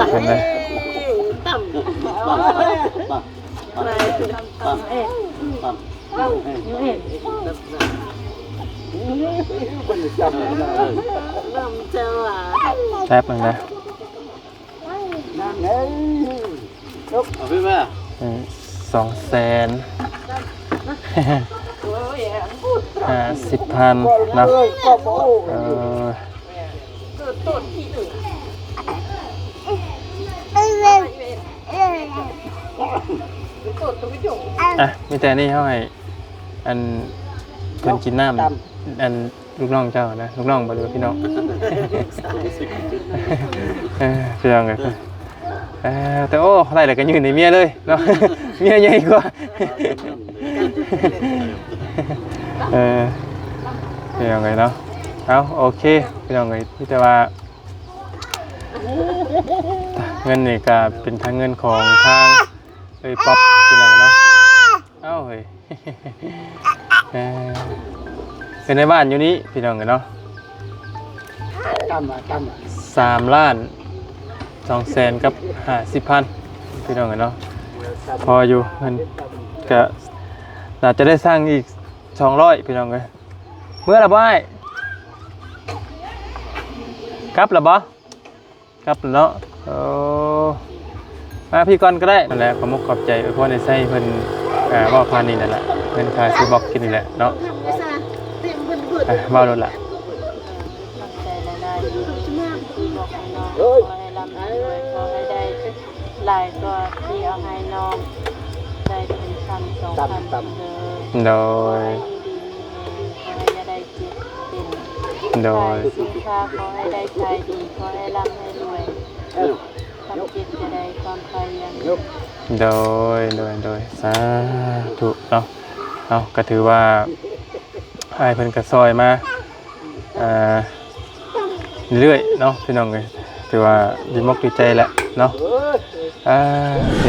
ເພິ່ນເດ້ ຕຳ ຕຳ ຕຳ ຕຳ ແປັບໜຶ່ງເດີ ເອົາຂຶ້ນມາ ເອີ ສອງແສນຫ້າສິບພັນເນາະ ເອີ ອ່ະ ມີແຕ່ນີ້ເຮົາໃຫ້ ອັນ ເພິ່ນກິນນ້ຳ ອັນ ລູກນ້ອງເຈົ້ານະ ລູກນ້ອງບໍ່ ຫຼືວ່າພີ່ນ້ອງ ເອີ ພີ່ນ້ອງເອີຍ ເອີ ແຕ່ ໂອ້ ໄດ້ແລ້ວກໍຍື່ນໃຫ້ເມຍເລີຍເນາະ ເມຍໃຫຍ່ກວ່າ ເອີ ພີ່ນ້ອງເອີຍເນາະ ເອົາ ໂອເຄ ພີ່ນ້ອງເອີຍ ມີແຕ່ວ່າ ເງິນນີ້ກໍເປັນທັງເງິນຂອງທາງເອີຍ ປັອບ ພີ່ນ້ອງເນາະ ເອົ້າ ເຮີ້ຍ ເອີ ເປັນໃນບ້ານຢູ່ນີ້ ພີ່ນ້ອງເອີຍເນາະ ຕຳ ຕຳ ສາມລ້ານສອງແສນກັບຫ້າສິບພັນ ພີ່ນ້ອງເອີຍເນາະ ພໍຢູ່ ເງິນກະໜ້າຈະໄດ້ສ້າງອີກສອງຮ້ອຍ ພີ່ນ້ອງເອີຍ ເມືອລະບໍ່ອ້າຍ ກັບລະບໍ່? ກັບແລ້ວເນາະ ໂອ້ ມາພີ້ກ່ອນກໍໄດ້ ນັ້ນແຫຼະ ຂໍມຸກຂອບໃຈ ອວຍພອນໃຫ້ໄຊເພິ່ນ ອ່າ ເວົ້າຜ່ານນີ້ນັ້ນແຫຼະ ເງິນຄ່າຊື້ບັອກກິນນີ້ແຫຼະເນາະ ອ່າ ເວົ້າໂລດລະ ຂອບໃຈຫຼາຍໆ ທີ່ຊື້ບັອກໃຫ້ນ້ອງ ຂໍໃຫ້ລ່ຳໃຫ້ລວຍ ຂໍໃຫ້ໄດ້ຫຼາຍກວ່າທີ່ເອົາໃຫ້ນ້ອງ ໄດ້ເປັນພັນສອງພັນເດີ ໂດຍ ຂໍໃຫ້ຢູ່ດີມີແຮງ ຂໍໃຫ້ຢ່າໄດ້ ໂດຍ ຂາຍສິນຄ້າ ຂໍໃຫ້ໄດ້ຂາຍດີ ຂໍໃຫ້ລ່ຳໃຫ້ລວຍ ຄວາມເຈັບຢ່າໄດ້ ຄວາມໄຂ້ຢ່າມີ ໂດຍ ໂດຍ ໂດຍ ສາທຸເນາະ ເອົາ ກໍຖືວ່າອ້າຍເພິ່ນກໍຊ່ອຍມາ ເອີ ເລື້ອຍໆເນາະ ພີ່ນ້ອງເອີຍ ຖືວ່າດີມົກດີໃຈແຫຼະເນາະ ອ່າ ໄ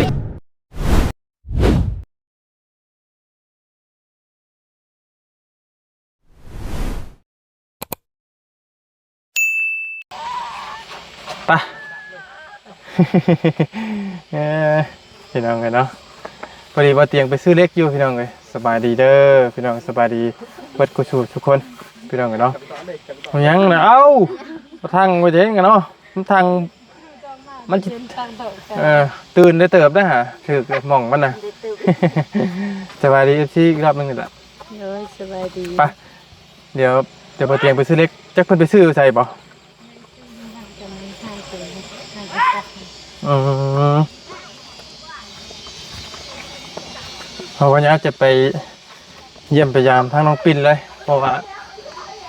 ປ ເອີ ພີ່ນ້ອງເອີຍເນາະ ພໍດີບໍ່ຕຽງໄປຊື້ເຫຼັກຢູ່ ພີ່ນ້ອງເອີຍ ສະບາຍດີເດີ ພີ່ນ້ອງ ສະບາຍດີເບິດຄູ່ສູ່ທຸກຄົນ ພີ່ນ້ອງເອີຍເນາະ ມັນຫຍັງນະ ເອົ້າ ມາທັງໄວ້ເດ້ງເນາະ ມັນທັງ ມັນຊິ ເອີ ຕື່ນໄດ້ເຕີບໄດ໋ຫາ ຖືກໝ່ອງມັນນະ ສະບາຍດີ ເອັຟຊີ ອີກຮອບໜຶ່ງນີ້ລະ ໂດຍ ສະບາຍດີ ໄປ ດຽວ ດຽວບໍ່ຕຽງໄປຊື້ເຫຼັກ ຈັກເພິ່ນໄປຊື້ຢູ່ໃສບໍ່? ອືມ ເຮົາກໍຢາກຈະໄປຢ້ຽມໄປຢາມທາງນ້ອງປິນເລີຍ ເພາະວ່າ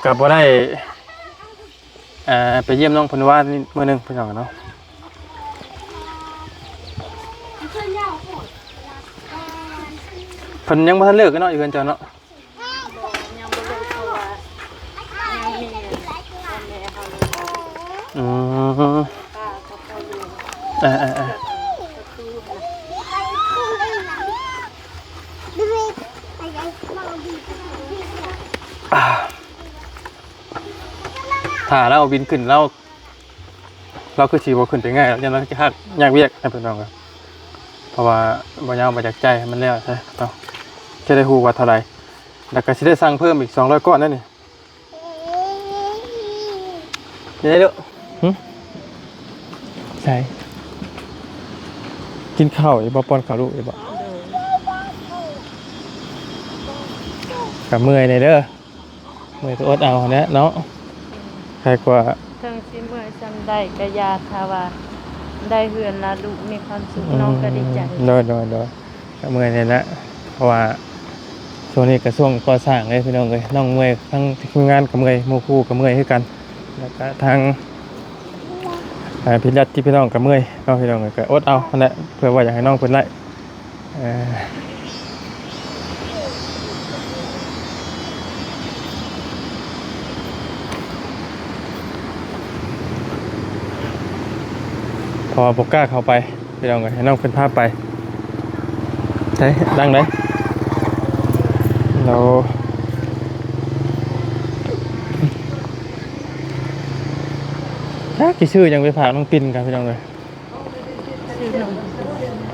ກໍບໍ່ໄດ້ ອ່າ ໄປຢ້ຽມນ້ອງເພິ່ນວານນີ້ມື້ໜຶ່ງ ພີ່ນ້ອງເນາະ ເພິ່ນຍັງບໍ່ທັນເລີກເນາະ ຢູ່ເຮືອນເຈົ້າເນາະ ບໍ່ ຍັງບໍ່ເລີກ ເພາະວ່າຍັງມີພໍ່ແມ່ເຮົາຢູ່ ອືມ ປ້າກັບພໍ່ລຸງ ເອີໆໆ ປະຕູນະ ອ່າ ຖ້າລາວບິນຂຶ້ນ ລາວ ລາວຄືຊິບໍ່ຂຶ້ນໄປງ່າຍ ລາວຢ້ານລາວຈະຮັກຍາກວຽກນະ ພີ່ນ້ອງເອີຍ ເພາະວ່າບໍ່ຍາວບໍ່ຢາກຈ່າຍໃຫ້ມັນແລ້ວຊະເນາະ ຈະໄດ້ຮູ້ວ່າເທົ່າໃດ ແລ້ວກໍຊິໄດ້ສັ່ງເພີ່ມອີກສອງຮ້ອຍກ້ອນນັ້ນນີ້ ໄດ້ລູກ ຫຶ ໃສ ກິນເຂົ້າຢູ່ບໍ່? ປ້ອນເຂົ້າລູກຢູ່ບໍ່? ໂດຍ ກໍເມື່ອຍແດ່ເດີ. ເມື່ອຍກໍອົດເອົາຫັ້ນແຫຼະເນາະ ໄຄກວ່າ ເຖິງຊິເມື່ອຍສ່ຳໃດກໍຢ່າ ຖ້າວ່າໄດ້ເຮືອນລະ ລູກມີຄວາມສຸກ ອືມ ນ້ອງກໍດີໃຈ. ໂດຍ ໂດຍ ໂດຍ ກໍເມື່ອຍນີ້ແຫຼະ ເພາະວ່າຊ່ວງນີ້ກໍຊ່ວງກໍ່ສ້າງເດ້ພີ່ນ້ອງເອີຍ ນ້ອງເມື່ອຍ ທັງທີມງານກໍເມື່ອຍ ໝູ່ຄູ່ກໍເມື່ອຍຄືກັນ ແລ້ວກໍທາງ ອ່າ ພີ່ນ້ອງ ພີ່ນ້ອງກໍເມື່ອຍເນາະ ພີ່ນ້ອງເອີຍ ກໍອົດເອົາຫັ້ນແຫຼະ ເພື່ອວ່າຢາກໃຫ້ນ້ອງເພິ່ນໄດ້ ເອີ ເພາະວ່າບໍ່ກ້າເຂົ້າໄປ ພີ່ນ້ອງເອີຍ ໃຫ້ນ້ອງເພິ່ນພາໄປ ໃສ ດັງໃດ ໂອ້ ຈັກຊິຊື້ຫຍັງໄປຝາກນ້ອງປິ່ນກັນ ພີ່ນ້ອງເອີຍ.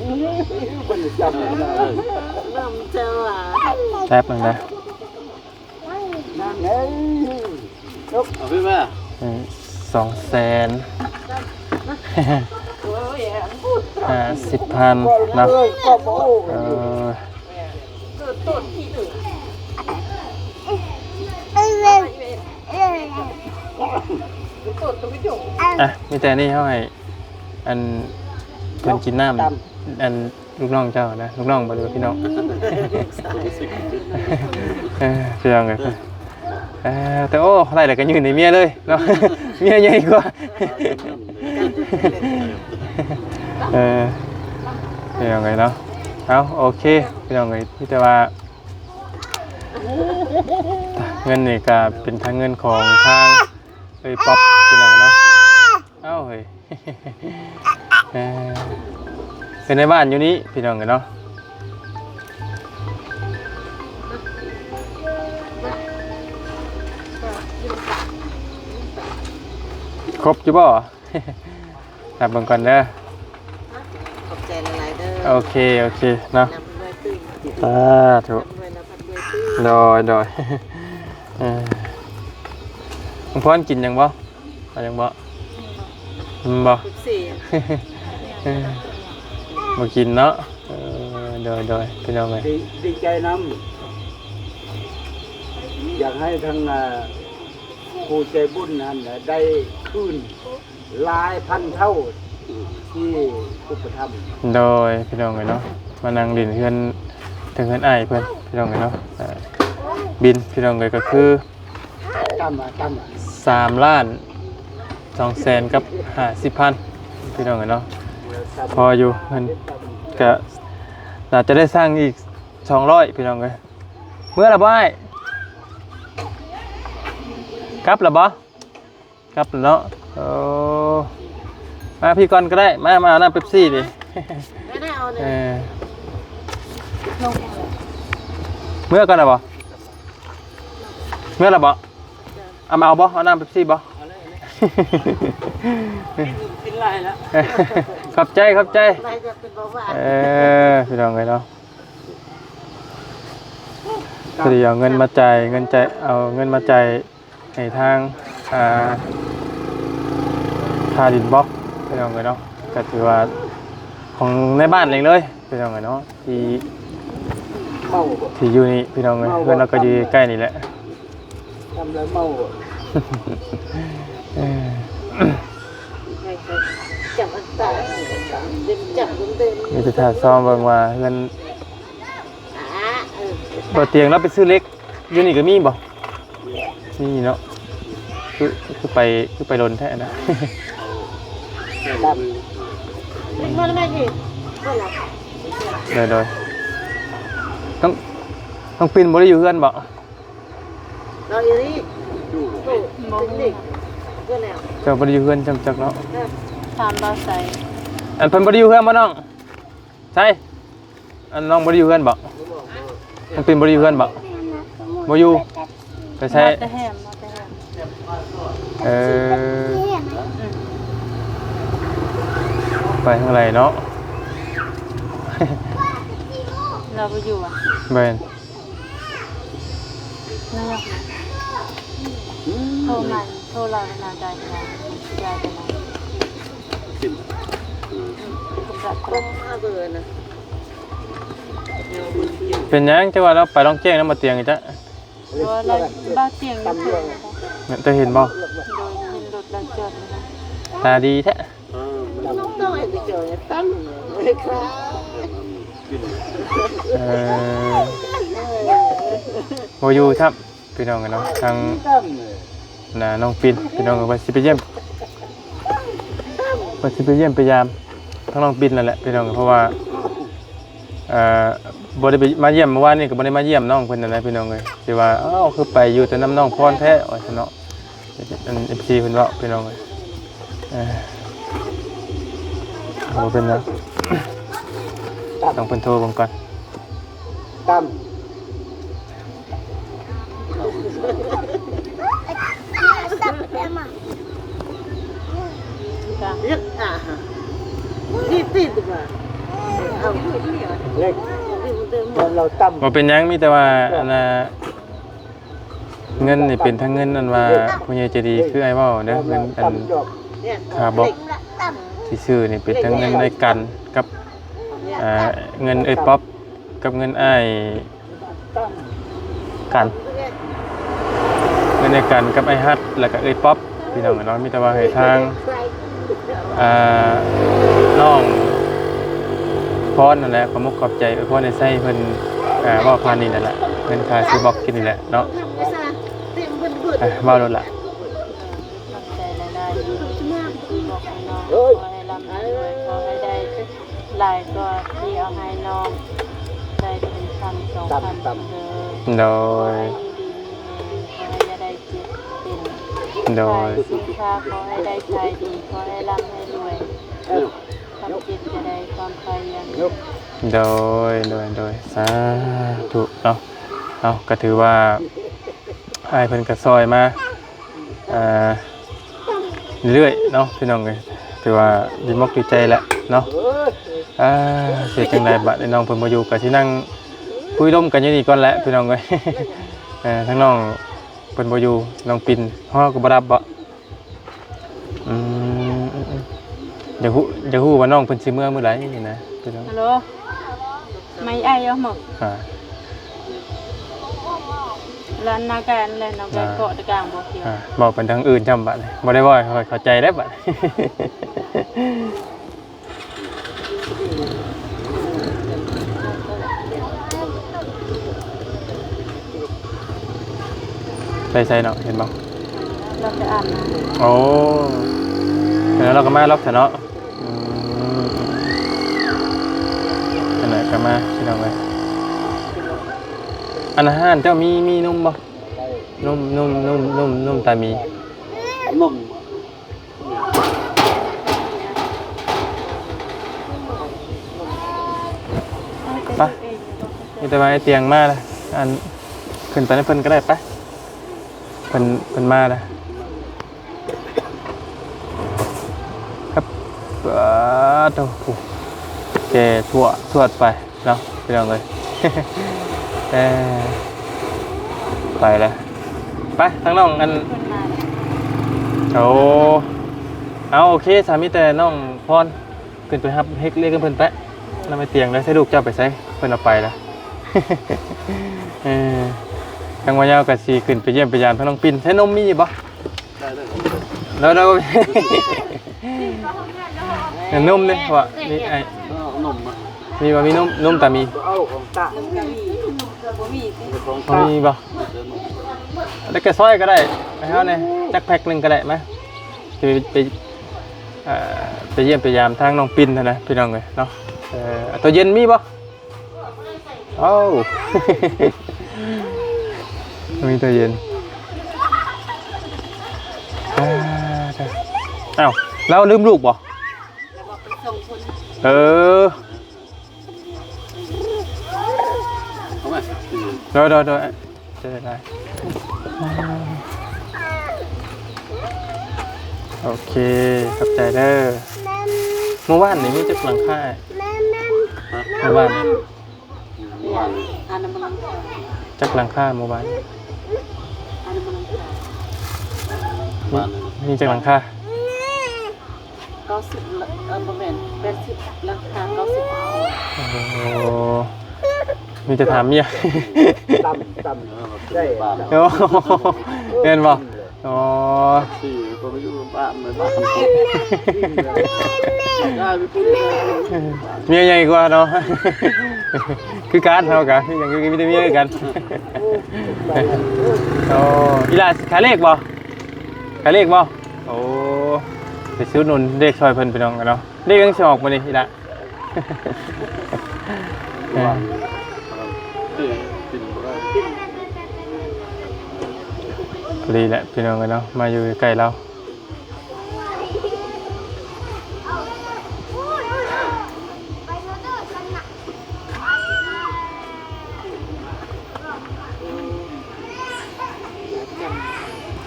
ແປັບໜຶ່ງເດີ ເອົາຂຶ້ນມາ ເອີ ສອງແສນຫ້າສິບພັນເນາະ ເອີ. ອ່ະ ມີແຕ່ນີ້ເຮົາໃຫ້ ອັນ ເພິ່ນກິນນ້ຳ ອັນ ລູກນ້ອງເຈົ້ານະ ລູກນ້ອງບໍ່ ຫຼືວ່າພີ່ນ້ອງ ເອີ ພີ່ນ້ອງເອີຍ ເອີ ແຕ່ ໂອ້ ໄດ້ແລ້ວກໍຍື່ນໃຫ້ເມຍເລີຍເນາະ ເມຍໃຫຍ່ກວ່າ ເອີ ພີ່ນ້ອງເອີຍເນາະ ເອົາ ໂອເຄ ພີ່ນ້ອງເອີຍ ມີແຕ່ວ່າ ເງິນນີ້ກໍເປັນທັງເງິນຂອງທາງເອີຍ ປັອບ ພີ່ນ້ອງເນາະ ເອົ້າ ເຮີ້ຍ ເອີ ເປັນໃນບ້ານຢູ່ນີ້ ພີ່ນ້ອງເອີຍເນາະ ຄົບຢູ່ບໍ່? ນັບເບິ່ງກ່ອນເດີ ຂອບໃຈຫຼາຍໆເດີ ໂອເຄ ໂອເຄເນາະ ສາທຸ ໂດຍ ໂດຍ ເອີ ນ້ອງພອນກິນຫຍັງບໍ່? ເອົາຫຍັງບໍ່? ບໍ່ ເປັບຊີ ບໍ່ກິນເນາະ ເອີ ໂດຍ ໂດຍ ພີ່ນ້ອງເອີຍ ດີ ດີໃຈນຳ ຢາກໃຫ້ທາງ ອ່າ ຜູ້ໃຈບຸນຫັ້ນນະ ໄດ້ຄືນຫຼາຍພັນເທົ່າທີ່ອຸປະຖຳ ໂດຍ ພີ່ນ້ອງເອີຍເນາະ ມານັ່ງຫຼິ້ນເຮືອນ ເທິງເຮືອນອ້າຍເພິ່ນ ພີ່ນ້ອງເອີຍເນາະ ເອີ ບິນ ພີ່ນ້ອງເອີຍ ກໍຄື ຕ່ຳ ອ່ະ ຕ່ຳ ອ່ະ ສາມລ້ານສອງແສນກັບຫ້າສິບພັນ ພີ່ນ້ອງເອີຍເນາະ ພໍຢູ່ ເງິນກະໜ້າຈະໄດ້ສ້າງອີກສອງຮ້ອຍ ພີ່ນ້ອງເອີຍ ເມືອລະບໍ່ອ້າຍ? ກັບລະບໍ່? ກັບລະເນາະ ໂອ້ ມາພີ້ກ່ອນກໍໄດ້ ມາ ມາເອົານ້ຳເປັບຊີນີ້ ເອີ ເມືອກ່ອນລະບໍ່? ເມືອລະບໍ່? ເອົາມາເອົາບໍ່? ເອົານ້ຳເປັບຊີບໍ່? ເອົາເລີຍ ເອົາເລີຍ ກິນ ກິນຫຼາຍແລ້ວ ຂອບໃຈ ຂອບໃຈ ເອີ ພີ່ນ້ອງເອີຍເນາະ ພໍດີເອົາເງິນມາຈ່າຍ ເງິນຈ່າຍ ເອົາເງິນມາຈ່າຍໃຫ້ທາງ ອ່າ ຄ່າດິນບໍ ພີ່ນ້ອງເອີຍເນາະ ກໍຖືວ່າຂອງໃນບ້ານເອງເລີຍ ພີ່ນ້ອງເອີຍເນາະ ທີ່ ເມົາ ທີ່ຢູ່ນີ້ ພີ່ນ້ອງເອີຍ ເມົາ ເຮືອນລາວກໍຢູ່ໃກ້ໆນີ້ແຫຼະ ທຳແລ້ວເມົາ ເອີ ຈັບອັນຕາ ຈັບເຕັມໆ ມີແຕ່ຖ້າຊອມເບິ່ງວ່າເຮືອນ ອ່າ ເອີ ບໍ່ຕຽງລາວໄປຊື້ເຫຼັກ ຢູ່ນີ້ກໍມີບໍ່? ມີເນາະ ຄື ຄືໄປ ຄືໄປດົນແທ້ນະ ໂດຍ ໂດຍ ນ້ອງ ນ້ອງປິນບໍ່ໄດ້ຢູ່ເຮືອນບໍ່? ເຈົ້າບໍ່ໄດ້ຢູ່ເຮືອນ ຈຳຈັກເນາະ ຖາມບ່າວໄຊ ອັນເພິ່ນບໍ່ໄດ້ຢູ່ເຮືອນບໍ່ນ້ອງໄຊ? ອັນນ້ອງບໍ່ໄດ້ຢູ່ເຮືອນບໍ? ນ້ອງປິນບໍ່ໄດ້ຢູ່ເຮືອນບໍ? ບໍ່ຢູ່ ໄປໃສ? ມາແຕ່ແຮມ ມາແຕ່ແຮມ ເອີ ອືມ ໄປທາງໃດເນາະ? ລາວບໍ່ຢູ່ຫວາ? ແມ່ນ ໂທມາ ໂທລາວນາໄດ້ ໄດ້ ໄດ້ ເປັນຫຍັງ ຈະວ່າລາວໄປລອງແຈ້ງນຳບໍ່ຕຽງອີກຈະ? ບໍ່ ລາວ ບ່າວຕຽງຢູ່ເທິງ ເຈົ້າເຫັນບໍ່? ໂດຍ ເຫັນລົດລາວຈອດຢູ່ ຕາດີແທ້ ເອີ ບໍ່ຢູ່ຊ້ຳ ພີ່ນ້ອງເອີຍເນາະ ທາງ ນະ ນ້ອງປິນ ພີ່ນ້ອງເອີຍ ວ່າຊິໄປຢ້ຽມ ວ່າຊິໄປຢ້ຽມໄປຢາມທາງນ້ອງປິນນັ້ນແຫຼະ ພີ່ນ້ອງເອີຍ ເພາະວ່າ ເອີ ບໍ່ໄດ້ໄປ ມາຢ້ຽມ ເມື່ອວານນີ້ກໍບໍ່ໄດ້ມາຢ້ຽມນ້ອງເພິ່ນນັ້ນແຫຼະ ພີ່ນ້ອງເອີຍ ຊິວ່າ ເອົ້າ ຄືໄປຢູ່ແຕ່ນຳນ້ອງພອນແທ້ ວ່າຊັ້ນເນາະ ອັນ ເອັຟຊີ ເພິ່ນເວົ້າ ພີ່ນ້ອງເອີຍ ເອີ ບໍ່ເປັນຫຍັງ ຕ້ອງເພິ່ນໂທເບິ່ງກ່ອນ ຕຳ ເຮັດອາຫານ ນີ້ຕິດວ່າ ເຫຼັກ ແລ້ວເຮົາຕຳ ບໍ່ເປັນຫຍັງ ມີແຕ່ວ່າ ອັນນ່າ ເງິນນີ້ເປັນທັງເງິນອັນວ່າຜູ້ໃຫຍ່ໃຈດີຄືອ້າຍເວົ້າເດີ ເງິນອັນຄ່າບລັອກທີ່ຊື້ນີ້ເປັນທັງເງິນອ້າຍກັນກັບ ອ່າ ເງິນເອື້ອຍປັອບ ກັບເງິນອ້າຍກັນ ເງິນອ້າຍກັນກັບອ້າຍຮັດ ແລ້ວກະເອື້ອຍປັອບ ພີ່ນ້ອງເນາະ. ມີແຕ່ວ່າໃຫ້ທາງ ອ່າ ນ້ອງພອນນັ້ນແຫຼະ ຂອບມຸກຂອບໃຈ ອວຍພອນໃຫ້ໄຊເພິ່ນ ອ່າ ເວົ້າຜ່ານນີ້ແຫຼະ ເງິນຄ່າຊື້ບລັອກກິນນີ້ແຫຼະເນາະ. ອ່ະ ເວົ້າໂລດລະ. ຂອບໃຈຫຼາຍໆ ທີ່ບລັອກໃຫ້ນ້ອງ ຂໍໃຫ້ລ່ຳໃຫ້ລວຍ ຂໍໃຫ້ໄດ້ຫຼາຍກວ່າທີ່ເອົາໃຫ້ນ້ອງ ໄດ້ເປັນພັນສອງພັນເດີ. ໂດຍ ຂໍໃຫ້ຢູ່ດີມີແຮງ ຂໍໃຫ້ຢ່າໄດ້ເຈັບເປັນ. ໂດຍ ຂາຍສິນຄ້າ ຂໍໃຫ້ໄດ້ຂາຍດີ ຂໍໃຫ້ລ່ຳໃຫ້ລວຍ ຄວາມເຈັບຢ່າໄດ້ ຄວາມໄຂ້ຢ່າມີ. ໂດຍ ໂດຍ ໂດຍ ສາທຸເນາະ. ເອົາ ກໍຖືວ່າ ອ້າຍເພິ່ນກໍຊ່ອຍມາ ອ່າ ເລື້ອຍໆເນາະ ພີ່ນ້ອງເອີຍ ຖືວ່າດີອົກດີໃຈແຫຼະເນາະ. ອ່າ ເຮັດຈັ່ງໃດບາດນີ້ ນ້ອງເພິ່ນບໍ່ຢູ່ ກໍຊິນັ່ງຄຸຍລົມກັນຢູ່ນີ້ກ່ອນແຫຼະ ພີ່ນ້ອງເອີຍ. ເອີ ທາງນ້ອງເພິ່ນບໍ່ຢູ່ ນ້ອງປິນ ຮໍກໍບໍ່ດັບບໍ? ອືມ ຢາກຮູ້ ຢາກຮູ້ວ່ານ້ອງເພິ່ນຊິເມືອມື້ໃດນີ້ນະ ພີ່ນ້ອງ. ຮັລໂຫຼ ໄມ້ອ້າຍເອົາໝົດ ອ່າ ລານນາການແລະນ້ອງໄກ່ເກາະຕະກາງບໍ່ກ່ຽວ ອ່າ ເວົ້າໄປທາງອື່ນຊ້ຳບາດນີ້ ບໍ່ໄດ້ເວົ້າໃຫ້ຂ້ອຍເຂົ້າໃຈໄດ໋ບາດນີ້. ໄປໃສເນາະ ເຫັນບໍ່? ລາວໄປອາບນ້ຳ. ໂອ້ ແລ້ວລາວກໍມາລັອກແທ້ເນາະ. ອືມ ອັນນັ້ນກໍມາ ພີ່ນ້ອງເອີຍ. ອັນ ຮ້ານເຈົ້າມີ ມີນົມບໍ່? ນົມ ນົມ ນົມ ນົມ ນົມຕາມີ ນົມ. ໄປ ມີແຕ່ວ່າໄອ້ຕຽງມາລະ ອັນ ຂຶ້ນໄປນຳເພິ່ນກໍໄດ້ ໄປ ເພິ່ນ ເພິ່ນມາລະ. ຄັບ ປາໂທ້ ແກ່ທວດ ທວດໄປ ເນາະ ພີ່ນ້ອງເອີຍ. ເອີ ໄປລະ ໄປທາງນ້ອງ ອັນ ໂອ້ ເອົາ ໂອເຄ ສາ ມີແຕ່ນ້ອງພອນຂຶ້ນໄປຮັບເຮັດວຽກນຳເພິ່ນແປະ ນຳໄອ້ຕຽງເດີ. ໃສ່ລູກເຈົ້າໄປໃສ? ເພິ່ນເອົາໄປລະ. ເອີ ທາງວ່າຍາວກໍຊິຂຶ້ນໄປຢ້ຽມໄປຢາມທາງນ້ອງປິນ. ໃສ່ນົມມີຢູ່ບໍ່? ໄດ້ ໄດ້ ໂດຍ ໂດຍ ນົມເດ້ ເພາະວ່ານີ້ອ້າຍ ເອົານົມມາ ມີບໍ່? ມີນົມ ນົມຕາມີ ເອົາຂອງຕາ ຂອງຕາ ບໍ່ມີ ບໍ່ມີບໍ່? ແລ້ວກໍຊອຍກໍໄດ້ ໃຫ້ເຮົາແດ່ ຈັກແພັກໜຶ່ງກໍໄດ້ ມາ ຊິໄປ ໄປ ເອີ ໄປຢ້ຽມໄປຢາມທາງນ້ອງປິນຫັ້ນນະ ພີ່ນ້ອງເອີຍເນາະ. ເອີ ເອົາ ຕູ້ເຢັນມີບໍ່? ເອົ້າ ມີຕູ້ເຢັນ. ອ້າ ເອົ້າ ລາວລືມລູກບໍ່? ເອີ ໂດຍ ໂດຍ ໂດຍ. ເຈີໄດ້ ໂອເຄ ຂອບໃຈເດີ. ມື້ວານນີ້ມີຈັກຫຼັງຄາ? ມື້ວານ ຈັກຫຼັງຄາມື້ວານ? ມີ ມີຈັກຫຼັງຄາ? ເກົ້າສິບ ເອີ ບໍ່ແມ່ນ ແປດສິບຫຼັງຄາ ເກົ້າສິບ ໂອ້ ມີແຕ່ຖາມເມຍ ຕຳ ຕຳ ເອີ ຕຳ ໂອ້ ແມ່ນບໍ່? ອໍ ເມຍໃຫຍ່ກວ່າເນາະ ຄືກັນ ເຮົາກະ ມີຫຍັງຄື ມີແຕ່ເມຍຄືກັນ. ອໍ ອີ່ຫຼ້າຂາຍເລກບໍ່? ຂາຍເລກບໍ່? ໂອ້ ໄປຊື້ໜູນເລກຊ່ອຍເພິ່ນ ພີ່ນ້ອງເນາະ. ເລກຍັງຊິອອກມື້ນີ້ອີ່ຫຼ້າ? ພໍດີແຫຼະ ພີ່ນ້ອງເອີຍເນາະ ມາຢູ່ໃກ້ໆລາວ.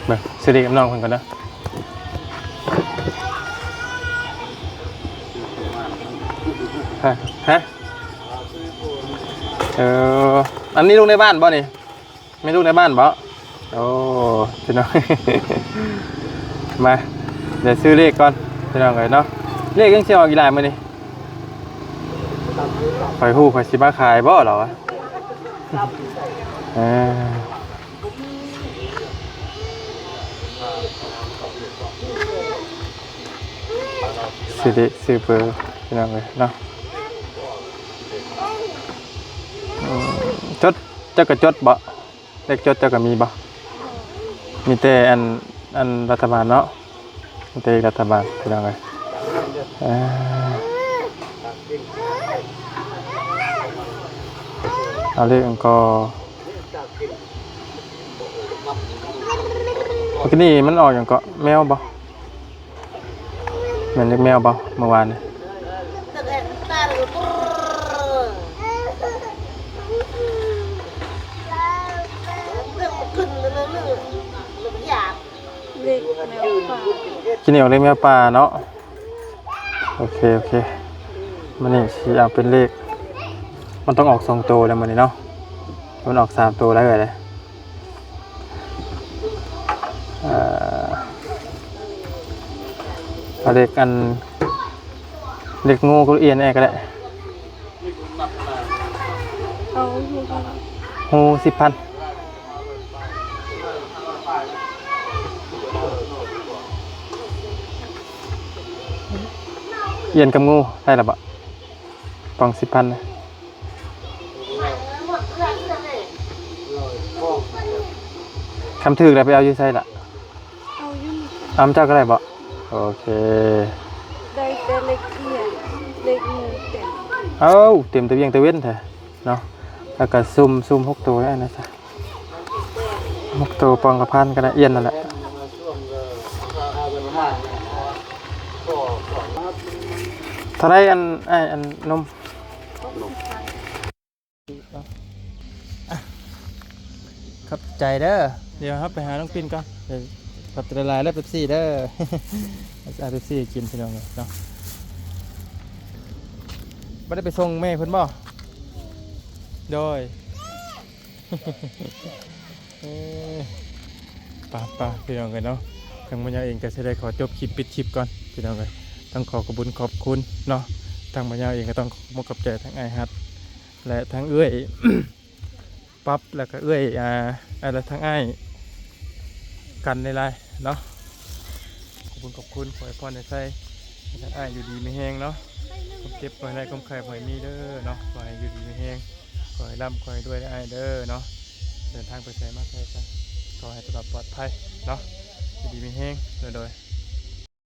ເບິ່ງ ຊື້ເລກກັບນ້ອງເພິ່ນກ່ອນເດີ. ຮະ? ຮະ? ເອີ ອັນນີ້ລູກໃນບ້ານບໍ່ນີ້? ແມ່ນລູກໃນບ້ານບໍ່? ໂອ້ ພີ່ນ້ອງ ມາ ດຽວຊື້ເລກກ່ອນ ພີ່ນ້ອງເອີຍເນາະ. ເລກຍັງຊິອອກອີກຫຼາຍມື້ນີ້ ຂ້ອຍຮູ້ຂ້ອຍຊິມາຂາຍບໍ່ລາວວະ. ເອີ ຊື້ເລກຊື້ເບີ ພີ່ນ້ອງເອີຍເນາະ. ອືມ ຈົດ ເຈົ້າກໍຈົດບໍ່? ເລກຈົດເຈົ້າກໍມີບໍ່? ມີແຕ່ອັນ ອັນລັດຖະບານເນາະ ມີແຕ່ລັດຖະບານ ພີ່ນ້ອງເອີຍ. ເອີ ເອົາເລກອັນກໍ ເມື່ອກີ້ນີ້ມັນອອກຫຍັງເກາະ ແມວບໍ່? ແມ່ນເລກແມວບໍ່ ເມື່ອວານນີ້? ເລກແມວປ່າ ກິນເອວເລກແມວປ່າເນາະ. ໂອເຄ ໂອເຄ ມື້ນີ້ຊິເອົາເປັນເລກ ມັນຕ້ອງອອກສອງໂຕແລ້ວມື້ນີ້ເນາະ ມັນອອກສາມໂຕແລ້ວເອີຍ. ເອີ ເອົາເລກອັນ ເລກງູກັບເລກອຽນແອກໍໄດ້. ເອົາຢູ່ ງູສິບພັນ ອຽນກັບງູໄດ້ລະບໍ່? ປ່ອງສິບພັນນະ. ຄັນຖືກແລ້ວໄປເອົາຢູ່ໃສລະ? ເອົາຢູ່ນີ້ ເອົານຳເຈົ້າກໍໄດ້ບໍ່? ໂອເຄ ໄດ້ແຕ່ເລກອຽນ ເລກງູເຕັມ. ເອົ້າ ເຕັມແຕ່ວຽງແຕ່ເວັນແທ້ເນາະ. ແລ້ວກໍຊຸ່ມ ຊຸ່ມຫົກໂຕໄດ້ນະຊະ ຫົກໂຕ ປ່ອງລະພັນກໍໄດ້ ອຽນນັ້ນແຫຼະ. ເທົ່າໃດອັນ ອ້າຍ ອັນນົມ? ຂອບໃຈເດີ. ດຽວເຮົາໄປຫານ້ອງປິ້ນກ່ອນ. ເອີ ຂອບໃຈຫຼາຍໆເດີ ເປັບຊີເດີ. ເອົາເປັບຊີໃຫ້ກິນ ພີ່ນ້ອງເອີຍເນາະ. ບໍ່ໄດ້ໄປສົ່ງແມ່ເພິ່ນບໍ່? ໂດຍ ເອີ ໄປໆ ພີ່ນ້ອງເອີຍເນາະ. ທາງບ່າວເຍົາເອງກໍຊິໄດ້ຂໍຈົບຄລິບ ປິດຄລິບກ່ອນ ພີ່ນ້ອງເອີຍ. ຕ້ອງຂໍຂອບບຸນຂອບຄຸນເນາະ. ທາງບ່າວເຍົາເອງກໍຕ້ອງຂໍຂອບໃຈທາງອ້າຍຮັດ ແລະ ທາງເອື້ອຍປັບ ແລ້ວກໍເອື້ອຍ ອ່າ ແລະ ທາງອ້າຍກັນຫຼາຍໆເນາະ. ຂອບຄຸນ ຂອບຄຸນ ຂໍໃຫ້ພອນໃຫ້ໄຊ ໃຫ້ທາງອ້າຍຢູ່ດີມີແຮງເນາະ. ຄວາມເຈັບບໍ່ໃຫ້ໄດ້ ຄວາມໄຂ້ບໍ່ໃຫ້ມີເດີເນາະ. ຂໍໃຫ້ຢູ່ດີມີແຮງ ຂໍໃຫ້ລ່ຳ ຂໍໃຫ້ລວຍເດີອ້າຍເດີເນາະ. ເດີນທາງໄປໃສມາໃສກໍຂໍໃຫ້ຕະຫຼອດປອດໄພເນາະ. ຢູ່ດີມີແຮງ ໂດຍໆ.